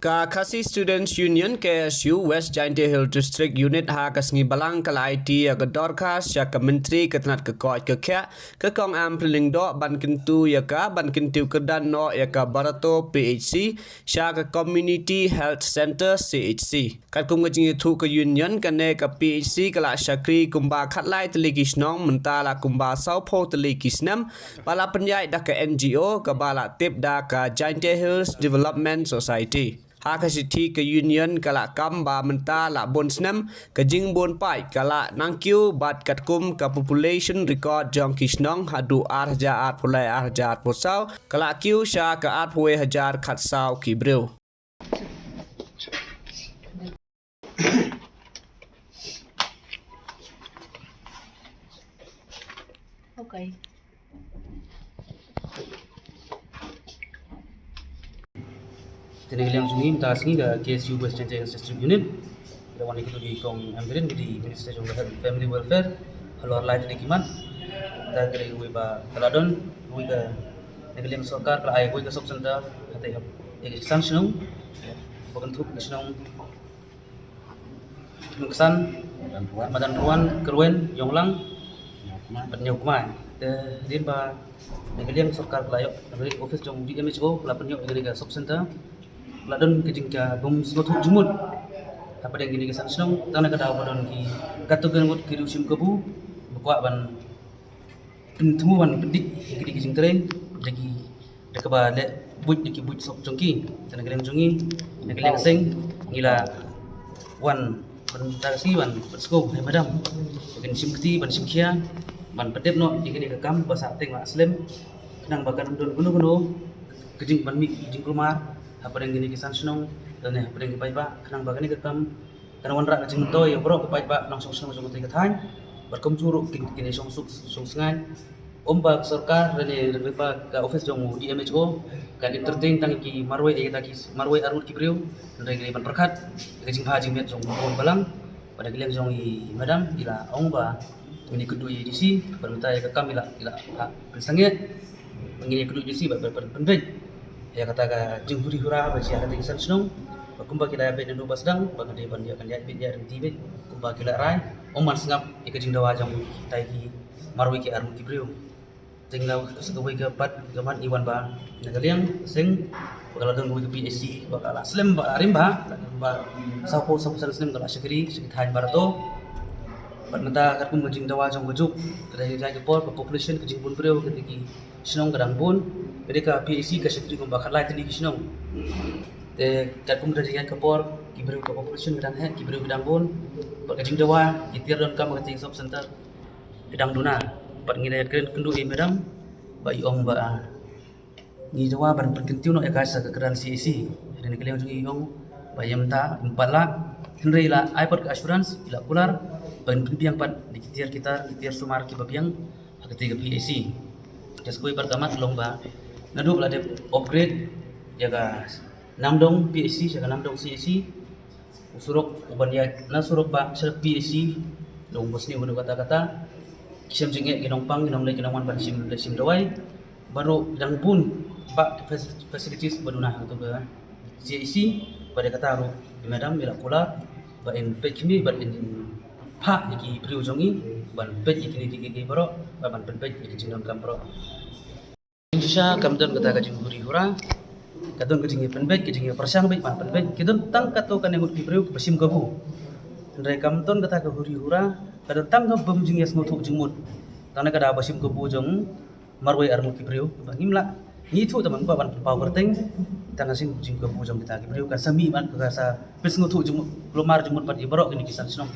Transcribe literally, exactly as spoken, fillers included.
Ka Khasi Students Union, K S U, West Jaintia Hills District Unit, ha ka sngi Balang ka la aiti ïa ka dorkhas sha ka Myntri ka tnat ka koit ka khiah, ka Kong Ampareen Lyngdoh, ban kyntu ïa ka ban kyntiew kyrdan noh ïa ka Barato P H C sha ka Community Health Centre, C H C. Katkum ka jingïathuh ka Union, kane ka P H C ka la shakri kumba khatlai tylli ki shnong, mynta la kumba sawphew tylli ki snem, ba la pynïaid da ka N G O kaba la tip da ka Jaintia Hills Development Society. Ha ka shithi ka Union ka la kam ba mynta la bun snem, ka jingbun paid ka la nangkiew bad katkum ka population record jong ki shnong haduh ar hajar arphew lai, ar hajar arphew saw, ka la kiew sha ka arphew wei hajar khatsaw ki briew. Okay. Te na ka liang jong ngi mynta ka sngi ka K S U West Jaintia Hills District Unit, ka wan ïa ka dei Kong Ampareen, ka dei Minister jong ka Health and Family Welfare halor lai tylli ki mat. Te ka dei kawei ba ka la don kawei ka, na ka liang sorkar ka la ai kawei ka sub center, ka te hap ïa ka san shnong ba kynthup ka shnong Nongksan, Madan Ruan, Kyrwen, Ïonglang bad Ñiewkmai. Te hadien ba na ka liang sorkar ka la ïoh, na ka liang office jong D M H O ka la pynïoh ïa kane ka sub center, ka la don ka jing, ka bym sngewthuh jingmut hapdeng kine ki san shnong, tang na ka daw ba don ki katto katne ngut ki riew shim kabu ba kwah ban pynthmu ban pyndit ïa kine ki jingtrei da ki, da kaba leh buit da ki buit sop jong ki. Te na ka liang jong ngi, na ka liang seng, ngi la wan ban ta ka sngi ban pynsngew ha i madam ba kin shim kti ban shim khia ban pyndep noh ïa kane ka kam ba sah teng ba slem, khnang ba kan ym don kano kano ka jing ban mih jingkulmar hapdeng kine ki san shnong lane hapdeng ki paidbah, khnang ba kane ka kam kan wanrah ka jingmyntoi ïa baroh ki paidbah nongshong shnong jong katei ka thaiñ. Bad kumjuh ruh kin, kin ïa shong suk shong sngain. Ym ba ka sorkar lane lane ba ka office jong D M H O kan entertain tang ki marwei, ïa kita ki marwei arngut ki briew, hynrei ngi ban pyrkhat ïa ka jingbha jingmiat jong bun balang. Bad na ka liang jong i madam, i la ong ba ngin ïakynduh ïa i D C bad mynta ïa ka kam i la, i la pynsangeh. Ngin ïakynduh ïa i D C bad, bad, bad pynbeit ïa kata ka jinghuri hura ba jia ha katei ka san shnong. Bad kumba ki la ïabeit naduh ba sdang, ba ka dei ban ïa, kan ïabeit ïa ryntih beit kumba ki la rai. Ym ban sngap ïa ka jingdawa jong kitai ki marwei ki arngut ki briew. Te nga sa kawei ka pat ka mat ngi wan ba na ka liang seng ba ka la don kawei ka P H C ba ka la slem ba la rim bha, ba sawphew, sawphew san snem ka la shakri sha ki thaiñ Barato. Bad mynta katkum ka jingdawa jong ka juk, ka dei ka por ka population, ka jingbun briew katei ki shnong ka dang bun. Ka dei ka P H C ka shakri kumba khatlai tylli ki shnong. Te katkum ka dei ka por ki briew, ka population ka dang heh, ki briew ka dang bun. Bad ka jingdawa ki tiar donkam katei ka sub center ka dang duna. Bad ngi la ïakren kynduh ïa i madam ba i ong ba, ah, ngi dawa ban pynkyntiew noh ïa ka sha ka kyrdan C H C. Hynrei na ka liang jong ngi i ong ba ïa mynta ngim pat lah, hynrei i la ai pat ka assurance, i la kular ba ngin pynbiang pat da ki tiar ki tar, ki tiar sumar kiba biang ha katei ka P H C. Te sa kawei pat ka mat long ba naduh ba la dep upgrade ïa ka Namdong P H C sha ka Namdong C H C, u surok uban ïaid na surok ba sha P H C long ba sniew kano kata kata. Ki shem jingeh ki nongpang, ki nongleit ki nongwan ban shim leit shim dawai. Bad ruh dang bun ba ki fac-, facilities ba duna ha kato ka C H C. Bad ïa kata ruh i madam i la kular ba in peit khmih bad in phah ïa ki briew jong ngi ban peit ïa kine ki, ki, ki baroh, ban, ban pynpeit ïa ki jingdonkam baroh. Jingshisha kam don kata ka jinghuri hura, ka don ka jingïapynbeit, ka jingïapyrshang beit ban pynbeit, ki don tang katto katne ngut ki briew kiba shim kabu. Hynrei kam don kata ka huri hura, ka don tang ka bym jingïasngewthuh jingmut. Tang na ka daw ba shim kabu jong marwei arngut ki briew, ba ngim lah, ngi ithuh tang ban kwah ban pynpaw kyrteng, tang ka shim jingkabu jong kita ki briew, kan sa mih ban, ka sa pynsngewthuh jingmut, kulmar jingmut bad ïa baroh kine ki san shnong.